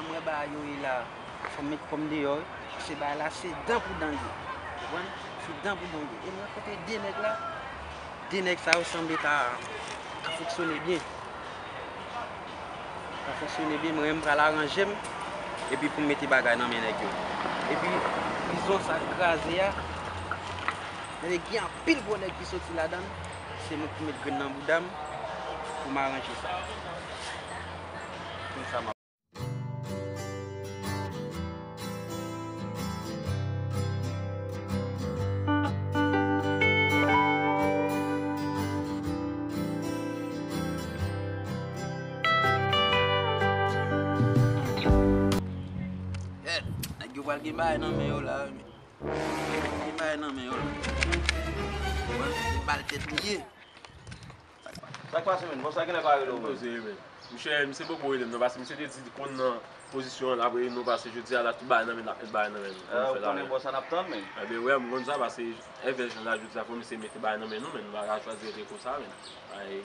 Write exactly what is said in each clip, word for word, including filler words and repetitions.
Mwen bagay yo ye la, fò m met kò m deyò, wi. Paske bagay la se dan pou dan l ye. Ou konprann? Se dan pou dan l ye. E m rankontre de nèg la, de nèg sa yo sanble ta, ta fonksyone byen. Ta fonksyone byen, mwen menm m pral aranje m, epi pou m mete bagay nan men nèg yo. Epi, prizon sa k kraze a, tande gen anpil gwo nèg ki soti ladan l, se mwen ki pou met grenn nan bouda m pou m aranje sa. Konsa m ap Nèg yo pral gen bagay nan men yo la, wi, men. Gen bagay nan men yo la. Bon, se bal tèt li ye. Sa k pase, men? Bon, sa genlè pa rele w, men. Poze, men. Misye, misye poko rele m, non, paske misye te di li konn nan pozisyon an, l ap rele nou, paske jodi a la, tout bagay nan men, l ap met bagay nan men nou. Pou nou fè la, men. Ou konnen bò sa n ap tann, men. Enben, wi, m konn sa, paske envè jan la, jodi a, fò misye mete bagay nan men nou, men nou pa ka chwazi rete konsa, men. Ay,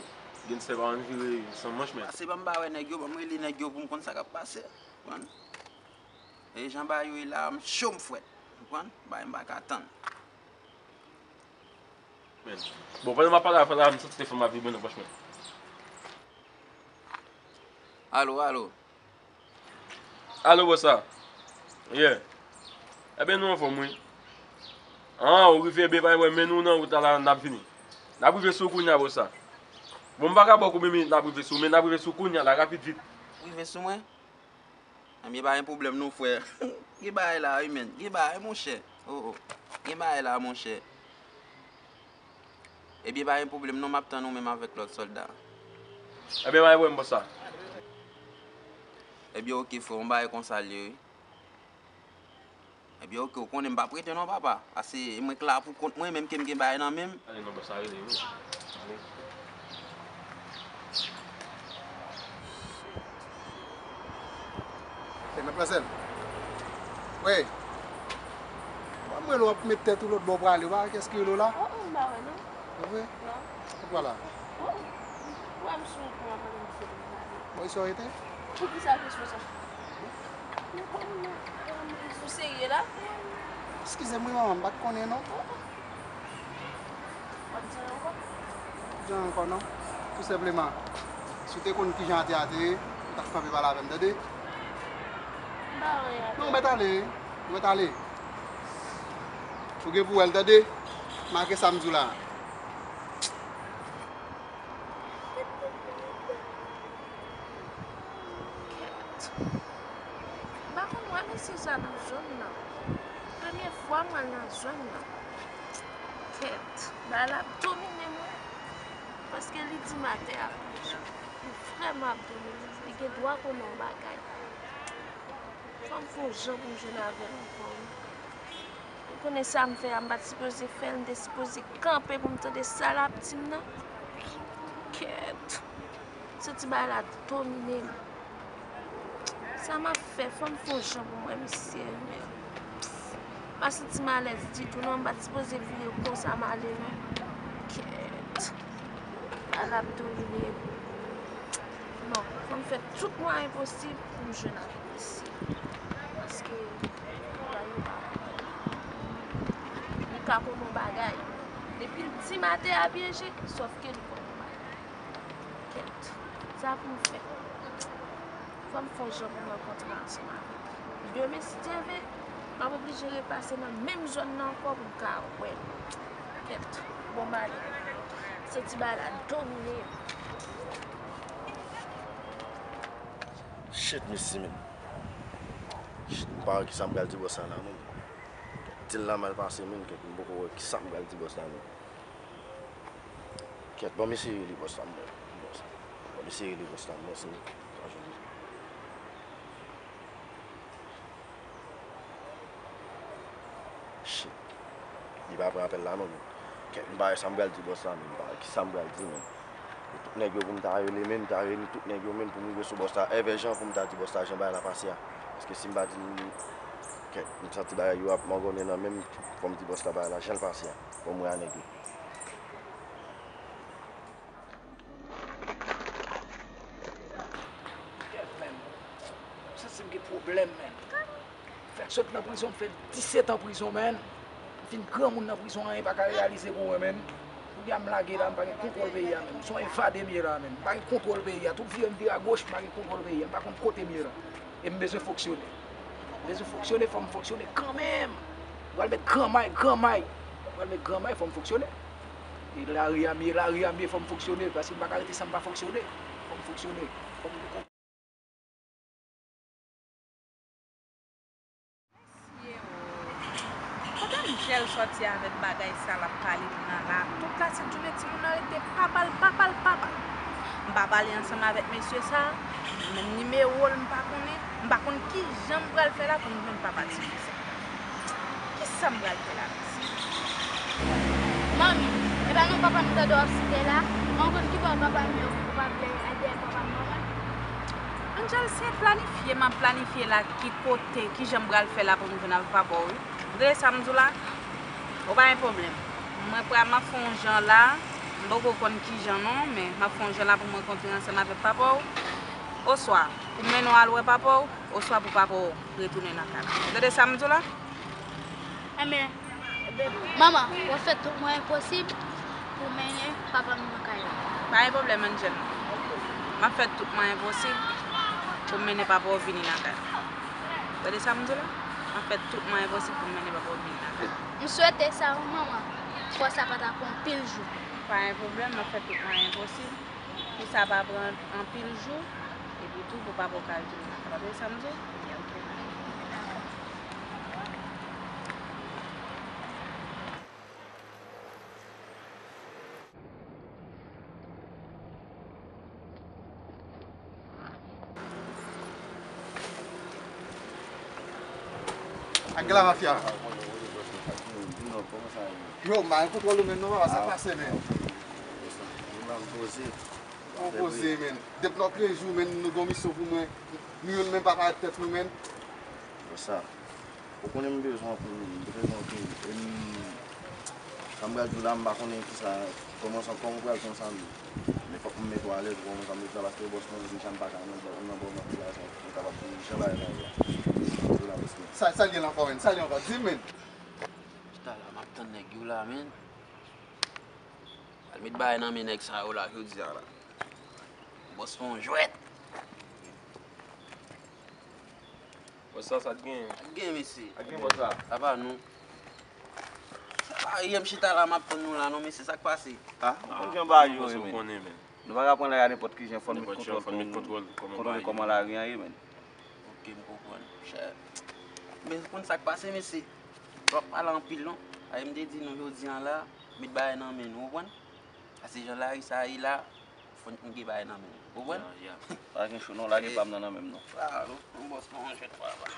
gangstè pa konn vire san manch, men. Pase ban m ba wè nèg yo, ban m rele nèg yo pou m konn sa k ap pase. Konprann? E jan bagay yo ye la, m cho, m frèt. Konprann? Bagay m pa ka tann. Men. Bon, pandan m ap pale avè w la, m santi telefòn m ap vibre nan pòch mwen. Alo, alo. Alo, bòs la. Yeah. Enben, nou anfòm, wi. An, ou rive byen, pa gen pwoblèm, men nou nan wout la, la, n ap vini. N ap rive sou ou kounye a, bòs la. Bon, m pa ka ba w konbyen minit n ap rive sou ou, men n ap rive sou ou kounye a, la, rapid, vit. Rive sou mwen? Ebyen, pa gen pwoblèm non, frè. Gen bagay la, wi, men. Gen bagay, monchè. Oh, oh. Gen bagay la, monchè. Ebyen, pa gen pwoblèm non, m ap tann ou menm avèk lòt sòlda. Ebyen, pa gen pwoblèm, bòs la. Ebyen, oke, frè, yon bagay konsa l ye, wi. Ebyen, oke, ou konnen m p ap rete non, papa. Paske mwen k la pou kont mwen, menm ke m gen bagay nan men m. Ale non, bòs la rele, wi. Ale. Hey, Matmwazèl. Wi. Ou pa mwen w ap met tèt ou lòt bò prale, ou pa wè kiyès ki rele w la? Oh, oh, m pa wè non. Se vre? Non. Ou pa la? Oh, oh. Ou wè m sou wout mwen pandan m sou wout mwen. Bon, e sa w rete? Poukisa kesyon sa? Ou serye la? Eskize m wi manman, m pa t konnen non. W ap di anyen ankò? Di anyen ankò non. Tou senpleman, si w te konn kijan atè a te ye, ou t ap kanpe pale avè m, tande? M pa wè atè. Non, ou mèt ale, ou mèt ale. Ou gen pou wè l, tande? Make sa m di w la. Kèt. M pa konn wè mesye sa nan zòn nan. Premye fwa m wè l nan zòn nan. Kèt. Bagay la ap domine m wi. Paske li di m atè a ap bouje. Li vrèman ap domine m. Li gen dwa konnen yon bagay. Fò m fè yon jan pou m jwenn avè l ankò wi. Ou konnen sa m fè a, m pa t sipoze fè l, m te sipoze kanpe pou m tande sa l ap di m nan. Kèt. Santi bagay la domine m. Sa m ap fè, fò m fè yon jan pou m wè misye, men m pa santi m alèz ditou non, m pa t sipoze vire konsa m ale non. Kèt. Bagay la ap domine m. Non, fò m fè tout mwayen posib pou m jwenn avèk misye. Paske bagay yo pa bon. Li ka konnen yon bagay. Depi l di m atè a pyeje, sòf ke li konnen yon bagay. Kèt, sa pou m fè? Fò m fè yon jan pou m rankontre ansanm avèk li. Demen, si Dye vle, m ap oblije repase nan menm zòn nan ankò pou m ka wè l. Kèt, bon bagay. Santi bagay la domine m. Shit, Miss Simin. Shit, m pa wè kisa m pral di bòs la la, menm. Kèt, di l la mal pase, menm, kèt, m poko wè kisa m pral di bòs la, menm. Kèt, ban m eseye rele bòs la, m wè. Bòs. Ban m eseye rele bòs la, m wè si m ka jwenn li. Shit. Li pa pran apèl la non, men. Kèt, m pa wè sa m pral di bòs la, men. M pa wè kisa m pral di, men. E tout nèg yo pou m ta rele, men, m ta reyini tout nèg yo, men, pou m rive sou bòs la. Envè jan pou m ta di bòs la jan bagay la pase a. Paske si m pa di l, kèt, m santi bagay yo ap mangonnen nan men m, fò m di bòs la bagay la jan l pase a. Fò m wè a nèg yo. Kèt, men. M santi m Pwoblèm, menn. Fèk sot nan prizon, m fè disèt an prizon, menn. M fin granmoun nan prizon, anyen pa ka reyalize pou mwen, menn. Kounye a m lage la, m pa gen kontwòl peyi a, menn. M se yon evade m ye la, menn. M pa gen kontwòl peyi a. Tout vire m vire agoch, m pa gen kontwòl peyi a. M pa konn kote m ye la. E m bezwen fonksyone. M bezwen fonksyone, fò m fonksyone kanmenm. M pral met gran may, gran may. M pral met gran may, fò m fonksyone. E lari a m ye, lari a m ye, fò m fonksyone. Paske m pa ka rete san m pa fonksyone. Fò m fonksyone. Fò m Mesye o, kote Angel sòti avèk bagay sa l ap pale m nan la? Tout lasent jounen timoun nan rete papa l, papa l, papa l. M pa pale ansanm avèk mesye sa, menm nimewo l m pa konnen, m pa konn kijan m pral fè la pou m jwenn papa timoun sa. Kisa m pral fè la, mesye? Manmi, e pa non papa m tande w ap site la? Mwen konn ki bò papa m ye, ou pa vle al dèyè papa m non mwen? Angel, se planifye m ap planifye la ki kote, kijan m pral fè la pou m jwenn avèk papa w wi. Ou tande sa m di w la? Ou pa gen pwoblèm. Mwen pral, m ap fè yon jan la, m poko konn kijan non, men m ap fè yon jan la pou m rankontre ansanm avèk papa w. Oswa pou m mennen w al wè papa w, oswa pou papa w retounen nan kay la. Ou tande sa m di w la? Enben, manman, w ap fè tout mwayen posib pou w mennen papa m nan kay la. Pa gen pwoblèm, Angel. M ap fè tout mwayen posib pou m mennen papa w vini nan kay la. Ou tande sa m di w la? M ap fè tout mwayen posib pou m mennen papa w vini nan kay la. M swete sa wi, manman. Fò sa pa ta pran anpil jou. Pa gen pwoblèm, m ap fè tout mwayen posib pou sa pa pran anpil jou, epi tou pou papa w ka vini nan kay la. Ou tande sa m di w? Ak gala mafya. Yo, m pa gen kontwòl ou menm non papa, sa k pase menm? Ou poze menm. Depi lòt lejou menm, nou gen yon misyon pou mwen. Nou youn menm pa parèt tèt nou menm. Bon sa. Ou konnen m bezwen w pou m, m te bezwen w tou. E m, sa m pral di w la, m pa konnen kisa, kòman sa, kòman w pral pran sa menm. Men fòk m mete w alèz, ou konprann sa m vle di la, paske bòs mwen, m sa m pa ka nan bò, nan bò manti lajan, m kapab di jan bagay la ye a. Sa, sa l ye la ankò, menn? Sa l ye ankò? Di m, menn! Chita la, m ap tann nèg yo la, menn. Al met bagay nan men nèg sa yo la, jodi a la. Bòs fè yon jwèt. Bòs sa, sa t gen? Sa t gen, mesye? Sa t gen, bòs la? Sa pa nou. Sa pa anyen, m chita la, m ap tann nou la, non, mesye, sa k pase? A, nou konn jan bagay yo ye, menn. Nou pa ka pran lari a nenpòt ki jan, fò n met kontwòl pou n kontwole kòman lari a ye, menn. Ok, m konprann. Chè. Men ou konn sa k pase, mesye? W ap pale anpil, non. Sa m te di nou jodi a la, met bagay nan men nou, ou konprann? Paske jan lari sa ye la, fò n gen bagay nan men nou. Ou konprann? Ya, ya. Pa gen cho non, lage pa m nan nan men m non. Sa, non, yon bòs nan yon jwèt papa.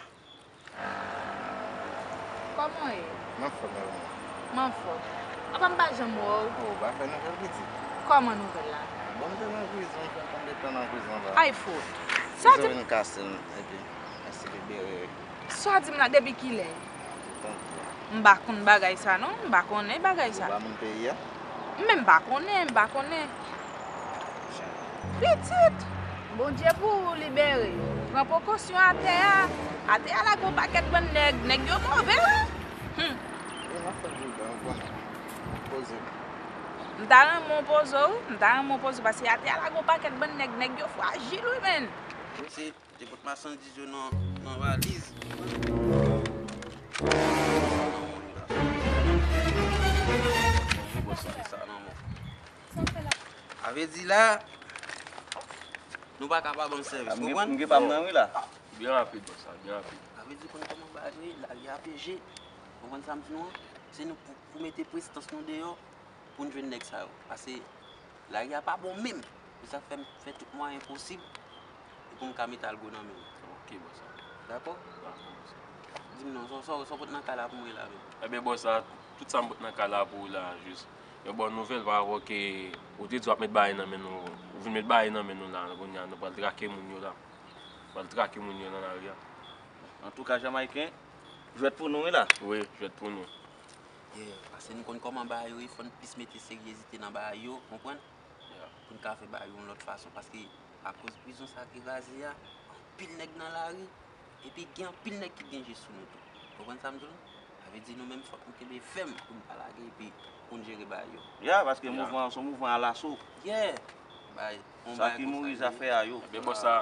Kòman w ye? M anfòm, mèm. M anfòm. Apa m pa janm wè w? O, w pa fè nouvèl pitit? Kòman nouvèl la? Bon, m te nan prizon, m fè konbyen tan nan prizon la. Ay fout! Sa di m. Prizon vin kase m, epi m esi libere. Sa w di m la depi kilè? M pa konn bagay sa non, m pa konnen bagay sa. Ou pa moun peyi a? M menm m pa konnen, m pa konnen. Pitit! Bondye pou ou libere. Pran prekosyon atè a. Atè a la gen yon pakèt bann nèg, nèg yo move wi. Hum. M ta renmen w poze w, m ta renmen w poze w paske atè a la gen yon pakèt bann nèg, nèg yo frajil wi menn. Te pot machandiz yo nan, nan valiz. Sa vle di la, nou pa ka pa ban m sèvis, ou konprann? M gen pa m nan wi la. Byen rapid, bòs la, byen rapid. Sa vle di konn kòman bagay yo ye, lari a peje. Ou konprann sa m di nou an? Se nou pou, pou mete prestans nou deyò pou n jwenn nèg sa yo. Paske lari a pa bon menm. Se sa k fè m fè tout mwayen posib pou m ka mete algo nan men yo. Ok, bòs la. Dakò? Dakò, bòs la. Di m non, sa, sa, sa w pot nan kay la pou mwen la menm? Ebyen, bòs la, tout sa m pot nan kay la pou ou la, jis yon bòn nouvèl pa rapò ke ou te di w ap met bagay nan men nou, ou vin met bagay nan men nou la, kounye a nou pral trake moun yo la. Pral trake moun yo nan lari a. Antouka, Jamayiken, jwèt pou nou wi la. Wi, jwèt pou nou. Yeah, paske nou konn kòman bagay yo ye, fò n plis mete seryezite nan bagay yo, konprann? Yeah. Pou n ka fè bagay yo yon lòt fason, paske akoz prizon sa ki kraze a, anpil nèg nan lari, Epi gen anpil nèg ki gen je sou nou tou. Konprann sa m di w lan? Sa vle di nou menm fòk nou kenbe fèm pou n pa lage epi pou n jere bagay yo. Ya, paske mouvman an se yon mouvman alaso. Yeah. Bay, on bagay konsa. Sa ki mouri, zafè a yo. Ebyen, bòs la,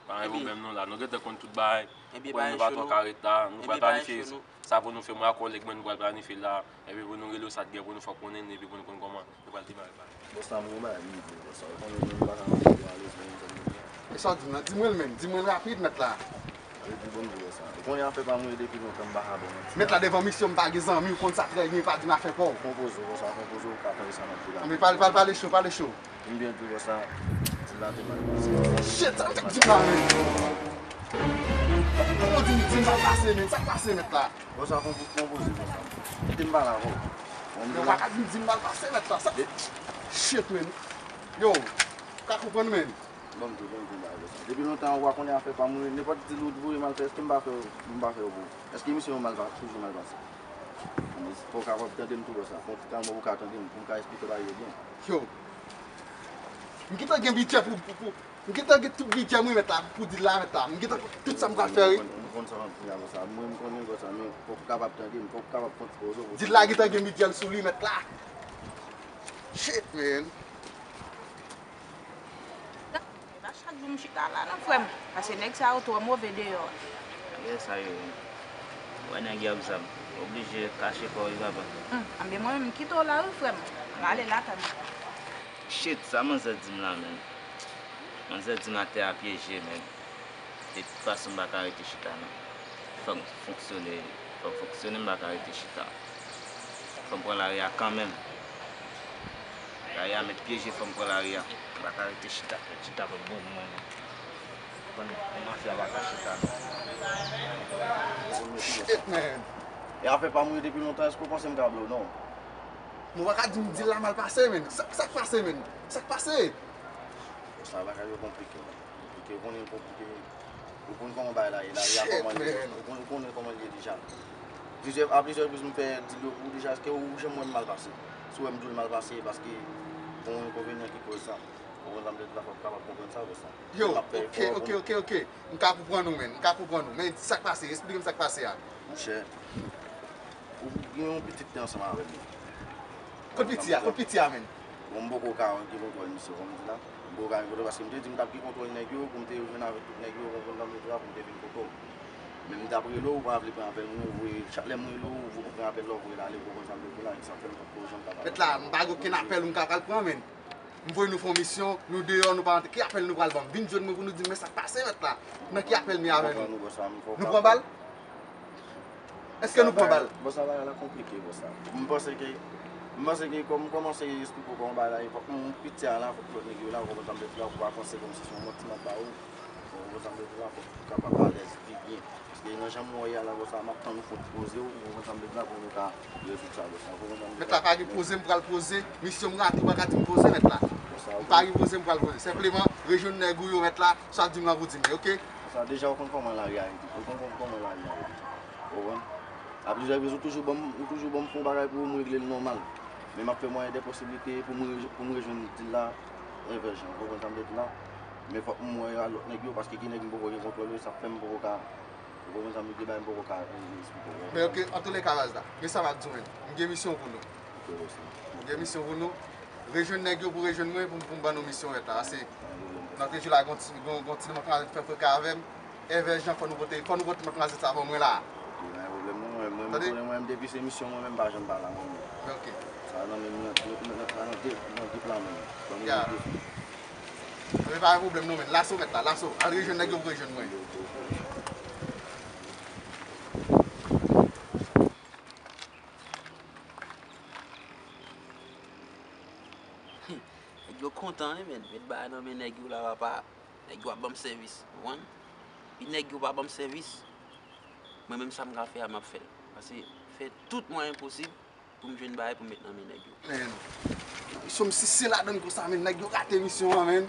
pa gen pwoblèm non la. Nou gentan konn tout bagay. Ebyen, bagay cho nou. Pran nou pa twò kareta. Nou pral planifye sa pou nou fè, mwen ak kòlèg mwen, nou pral planifye la. Epi pou nou rele w sa t gen pou nou fè konnen, epi pou nou konn kòman nou pral demare bagay. Bòs la, m gon bagay pou m di w, bòs la. Ou konnen mwen m pa ka antre alèz menm jan m ye. E sa w di m nan? Di mwen l menm, di mwen l rapid, mèt la. Epi bon, m di w sa. Ou konnen afè pa m yo depi lontan, m pa ka ba w manti. Mèt la, devan misyon, m pa gen zanmi, ou konn sa trè byen, pa di m afè pa w. Konpoze w, bòs la, konpoze w, ou ka tande sa m ap di la. Anben, pale, pale, pale cho, pale cho. M byen di w, bòs la, di l la te mal pase. Shit, sa w t ap di m la, menm? Ou di m, di m mal pase, menm, sa k pase, mèt la? Bòs la, konpoze, bòs la. Kite m pale avè w. Bon, m di w la. Yo, pa ka vin di m mal pase, mèt la. Sa, shit, menm. Yo, ou ka konprann, menm. Bon, m di w, bon, m di w, bòs la. Depi lontan, ou pa konnen afè pa m, nenpòt dil ou voye m al fè, èske m pa fè, m pa fè yo pou ou? Èske misyon yo mal pa, toujou mal pase? Fò w kapab tande m tou, bòs la. Fò w ti kalme pou w ka tande m, pou m ka esplike w bagay yo byen. Yo. M gentan gen bidjè pou, pou, pou, m gentan gen tout bidjè m wi, mèt la, pou dil la, mèt la. M gentan tout sa m pral fè wi. M konn, m konn sa m ap di a, bòs la. Mwen, m konnen, bòs la, men fò w kapab tande m, fò w kapab fè yon ti poze w. Dil la gentan gen bidjè l sou li, mèt la. Shit, man. E pa chak jou m chita la non, frè m. Paske nèg sa yo twò move deyò. Lè sa yo, wè nèg yo ap zam. Oblije kache kò w wi, papa. Hmm, anben mwen menm, m kite w la wi, frè m. M ale lakay mwen. Shit, sa manzè di m la, menm? Manzè di m atè a pyeje, menm. De tout fason, m pa ka rete chita, non. Fò m fonksyone, fò m fonksyone, m pa ka rete chita. Fò m pran lari a kanmenm. Lari a mèt pyeje, fò m pran lari a. M pa ka rete chita, frè. Chita pa bon pou mwen, non. Konn mafya pa ka chita, non. Shit, man. E afè pa m yo depi lontan, èske w panse m ka ble w? Non. Mwen pa ka di m dil la mal pase, menm. Sa, sa k pase, menm? Sa k pase? Sa bagay yo konplike, man. Konplike, ou konnen konplike. Ou konn kòman bagay la ye, lari a kòman l ye, ou konn, ou konnen kòman l ye deja. Plizyè, a plizyè repriz m fè dil yo pou ou deja, èske ou janm wè m mal pase? Si w wè m di w l mal pase, e paske gon enkonvenyan ki koz sa. Ou konprann sa m vle di la, fò w kapab konprann sa, bòs la. Yo, ok, ok, ok, ok. M ka konprann ou, menm. M ka konprann ou. Men sa k pase, esplike m sa k pase a. Monchè, ou gen yon pitit te ansanm avè m. Kot piti a? Kot piti a, menm? Bon, m poko ka gen kontwòl misye, kòm m di la. M poko ka gen kontwòl paske m te di m t ap gen kontwòl nèg yo, pou m te jwenn avèk tout nèg yo, ou konprann sa m vle di la, pou m te vin kote w. Men m t ap rele w, ou pa vle pran apèl mwen, ou voye, chak lè m rele w, ou pran apèl la, ou voye l ale, ou konprann sa m vle di la, e sa k fè m poko janm ka pale. Mèt la, m pa gen okenn apèl ou m ka pral pran, menm. M voye nou fè yon misyon, nou deyò, nou pa rantre. Ki apèl nou pral ban m? Vin jwenn mwen pou nou di m men sa k pase, mèt la. Nan ki apèl m ye avè nou? Nou pran bal? Èske nou pran bal? Bòs la, bagay la konplike, bòs la. M panse ke, m panse ke kòm m kòmanse esplike w kòman bagay la ye, fòk nou piti a la, fòk lòt nèg yo la, ou konprann sa m vle di la, pou pa panse kòmsi se yon manti m ap ba ou. Ou konprann sa m vle di la, fòk ou kapab alèz pi byen. Paske nan jan m wè w ye a la, bòs la, m ap tann ou fè w ti poze w, ou konprann sa m vle di la, pou nou ka rezoud sa, bòs la, ou konprann sa m vle di la. Mèt la, pa gen poze m pral poze, misyon m rate, ou pa ka di m poze, mèt la. Bòs la, ou konprann. M pa gen poze m pral poze. Senpleman, rejwenn nèg ou yo, mèt la, sa w di m lan pou di m li, oke? Sa deja ou konn kòman lari a ye tou. Ou konn kòman lari a ye tou. Ou konprann? A plizyè repriz, ou toujou ban m, ou toujou ban m fè yon bagay pou m regle l nòmal. Men m ap fè mwayen dè posiblite pou m re-, pou m rejwenn dil la envè jan. Ou konprann sa m vle di la? Men fòk m wè a lòt nèg yo, paske gen nèg m poko gen kontwòl yo, sa fè m poko ka, ou konprann sa m vle di, bagay m poko ka, eh, esplike w. Men oke, antouleka, baz la, men sa m ap di w, men m gen misyon pou nou. Ok, bòs la. M gen misyon pou nou. Rejwenn nèg yo pou rejwenn mwen, pou, pou m ban nou misyon mèt la. Pase, nan trejou la, gon ti, gon, gon ti demontre fè freka avè m. Èvè Jan, fò nou pote, fò nou pote matmwazèl sa ban mwen la. Ok, pa gen pwoblèm non, mwen, mwen, mwen, mwen, depi se misyon mwen menm, m pa janm pa la, mwen menm. Ok. Sa nan men m, nan, nan, nan, nan de, nan de plan mwen. Ban mwen de plan. Anben, pa gen pwoblèm non, men. Laso mèt la, laso. Al rejwenn nèg yo pou rejwenn mwen. Ok, ok, ok. Nèg yo kontan, wi, men. Met bagay nan men nèg yo la, papa. Nèg yo ap ban m sèvis, ou konprann? Epi nèg yo pa ban m sèvis, mwen menm sa m ka fè a, m ap fè l. Pase fè tout mwayen posib pou m jwenn bagay pou m met nan men nèg yo. Men, misyon m sise ladann konsa, men nèg yo rate misyon an, men.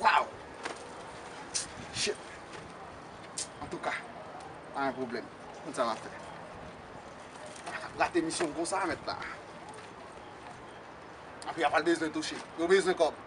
Waw! Shit! Antouka, pa gen pwoblèm. Konn sa m ap fè. Pa ka rate misyon m konsa, mèt la. Apre, y ap al bezwen touche. Yo bezwen kòb.